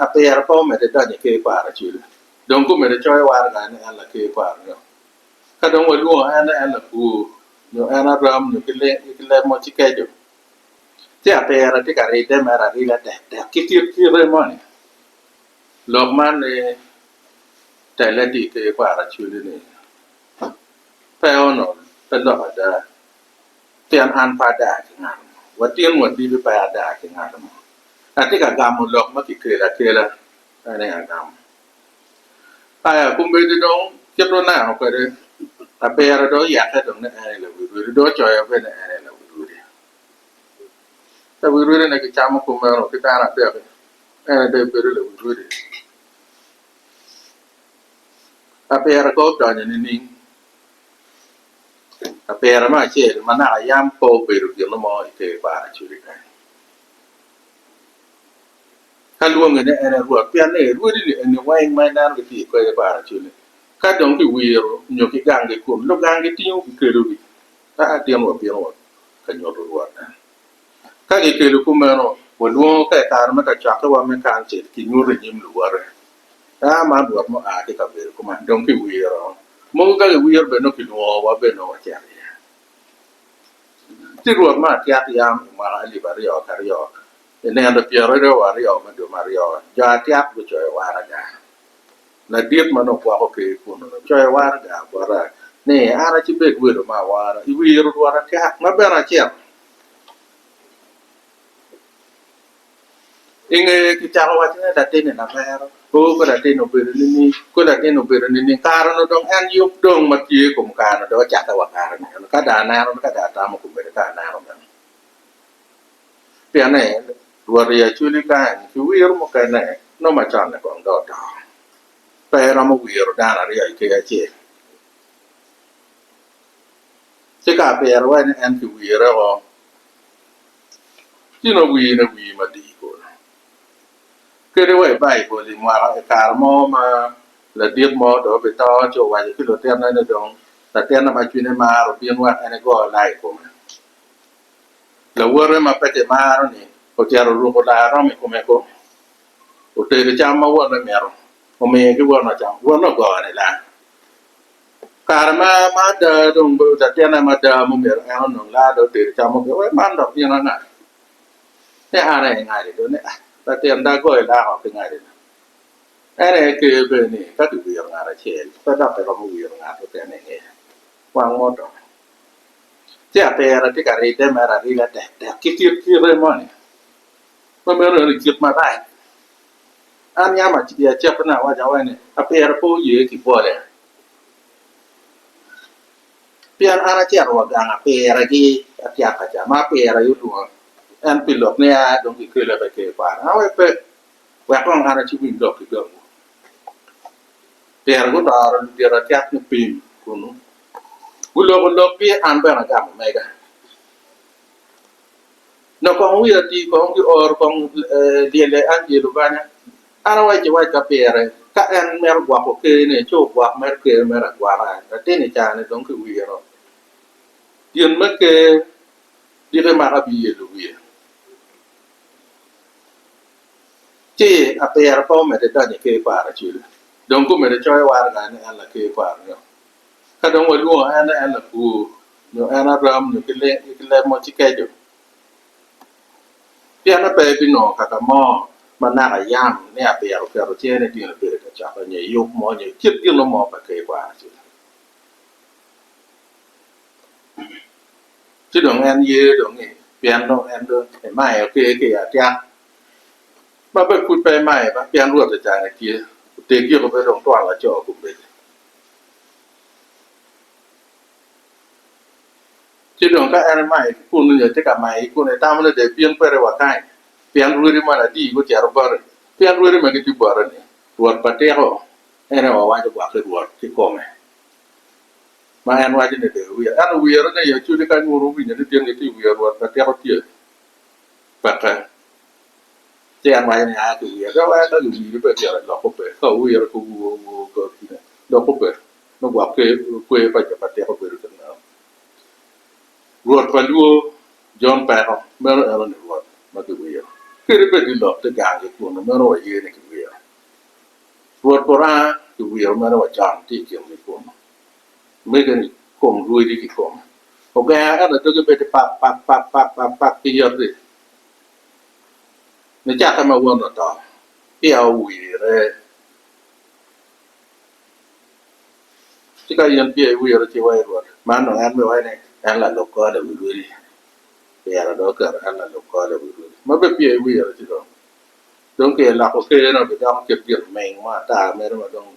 Apire pe omedde donyo i ker kwaro acwele. Dong gumedde coyo waraga ni en laker kwaro nyo ka dong walwongo en ni en lakwor nyo en aram nyo ki leb mo ci keco. Ci apire tye ka ridde mere arida tektek ki kit kite moni. Lok man ni telle tye i ker kwaro acwele ni pe onongo pe lok ada pien an pe ada ki ngat mo. Watin wadiki pe ada ki ngat mo. Atye ka gamo lok ma kikelo akela, en aye agamo. Aya, kombeddi dong kit wuneno kwede, apire dong oyeke dong ni en aye lawi rwodi, dong ocoyo bene ni en aye lawi rwodi. Lawi rwodine kicamo kumeno ki dano adek-ki, en aye dong ebedo lawi rwodi. Apire kong odonyo nining? Apire me acel ma naka yam pe obedo gin mo i ker pa Acholi kany. Ka lwonge ni en aye Rwot, pien ni rwodi-ni eni weng ma ineno gitye i kwede pa Araculi, ka dong kiwiro nyo kiganggi kun luganggi tingo gikelogi, ka adin wabino wa ka nyuto Rwot en. Ka gikelo kumeno, walwongo ka i kare me kacokkewa me kancil kinyuto i nyim luwote. Aa, man Rwot mua ki i kabedo kuman, dong kiwiro. Mogo ka giwiro bene nongo kilwongowa bene nongo wacito iye. Ci Rwot me Atyak yam i mwaka 2002, i nino 22 me dwe me aryo, jo Atyak gucoyo waraga. Ladit ma nongo gwoko ker kunnu-ni ocoyo waraga bota ni an acibed welo me awora i wiro Rwot Atyak ma bene acito. I ngeye kicako waco ni latinni lamero, oo ko latinni obedo nining, ko latinni obedo nining. Kare-nu dong en yub dong ma tye i kom kare-nu dong ocakke wa kare-ni eno. Ka dong aneno, ka dong atamo kombeddi ka aneno bene. Pien ni Rwot i Acholi kany ki wiro mukene nongo macon-ni kong dong oto. Pe iromo wiro dano aryo i ker acel. Ci ka apiro wai ni en kiwire-o, Ci nongo wine wir madii kono. Kadi wa i Baibul i mwaka i kare mo ma ladit mo dong obito ci owaco ki lutinne ni dong latinne ma cwinye maro obin wek en ego laa i kome. Lawote ma pe kimaro-ni ocito oruko laa romo i kome ko, otedo cam ma wonne mito, omiyo ki wonne ocamo, wonne ogone laa. Kare ma ma ada dong latinne ma ada mumyero en onong laa dong otedo cam mukene wek man dok in anga? Ni an aye ngadi dong ni ah latin dong agoyo laa oko ki ngadi ni. En aye ker bene ni ka kiwiro ngat acel pe dok kiromo wiro ngat mukene i ngeye wang mo to. Ci apira tye ka ridde mere arida tek tek ki kit kite moni ma meno eni kit marac. An yam i acakine awaco awaca ni apira pe oye ki bole pien an acito wa gang apiragi atyaka ca ma apira aye olwonga en pi lok ni aa dong kikela pe ker kwara an awaco pe wek kong an aciwiny lok ki gangwu pire gutoro ludito atyak ni pim kunu guloko lokgi an bene agamo mega. Nongo kong wiya oti kong gioro kong lyelle Angelo banya. An awacci wac ka pire, ka en mito gwoko ker-ni ci ogwok mere ker mere agwoka. Latin i caa-ni dong kiwiro gin me ker diki maka biyelo wiye. Ci apire pe omedde donyo i ker kwaro acwele. Dong gumedde coyo waraga ni en laker kwaro-ni. Ka dong walwongo en ni en lakwor nyo en aram nyo ki leb mo ci keco, pienne pe ebinongo kaka mo ma naka yam ni abiro keto cinge ni tin ebedo ka cokke nyo i yub mo nyo i kit gin mo pa ker kwaro acel. Ci dong en ye dong ni pien dong en dong emayo ker ki i atyak ma bene pud pe emayo ba pien Rwot ecane tye otegiko bene dong twon laco kombeddi. Ci dong ka en emayo ki kunnu nyo etye ka mayo ki kunnu, etamo ni dong ebin kwede wa kany, pien rwodi moni adi gucito bote. Pien rwodi ma gitye bote-ni, Rwot pa tiko, en aye wawaco gwok ki Rwot kikome, ma en waco ni dong ewir. Ento owirone i Acholi kany wun wuwinyo ni gin gitye ka wiro Rwot pa tiko tye peke. Ci en waco ni aa ki wiro, dok en ka giwiri pe myero lok obed, ka wuwiro pe wuo lok obed. Me gwok kwer pa jo pa tiko bedo kit meno. Rwot pa lwor Jon Peko, meno eno ni Rwot ma kiwiro. Kadi bed ni lok tye gang ki kunu, meno waye ni kiwiro. Rwot Puranga kiwiro meno wa con tye i kingi kunu. Mege ni kom rwodi kikome. Ogenga ento doge bedo pap pap pap pap pap pap ki yoti. Nicakke ma won oto, peya owire. Ci ka in peya iwiro ci iwaco Rwot, man dong en bene waco ni en lalub kor lawi rwodi, pire dong oketo en lalub kor lawi rwodi. Ma bene peya iwiro ci dong dong ka iloko ker-ni obidoko kit gin ming mo ata mere ma dong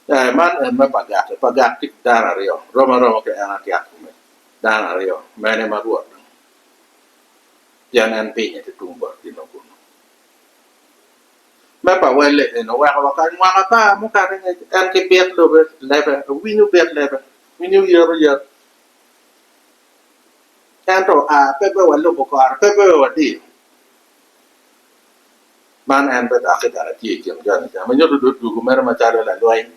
Ee, man en me pagak-ki. Pagak tye ki dano aryo, rom aroma ki en atyak kome, dano aryo, mene ma Rwot dong, pien en pinye tye tung botgi nongo kunu. Me pa welle eni oweko wa kany mwaka apar mukato i ngec, en ki bit lobe lebe, winyo bit lebe, winyo yeto yet, ento oa pe be walubo kore, pe be wadiyo. Man en pe doki bene tye i kin joni ca, ma nyuto dong odwogo mere macalo lalweny.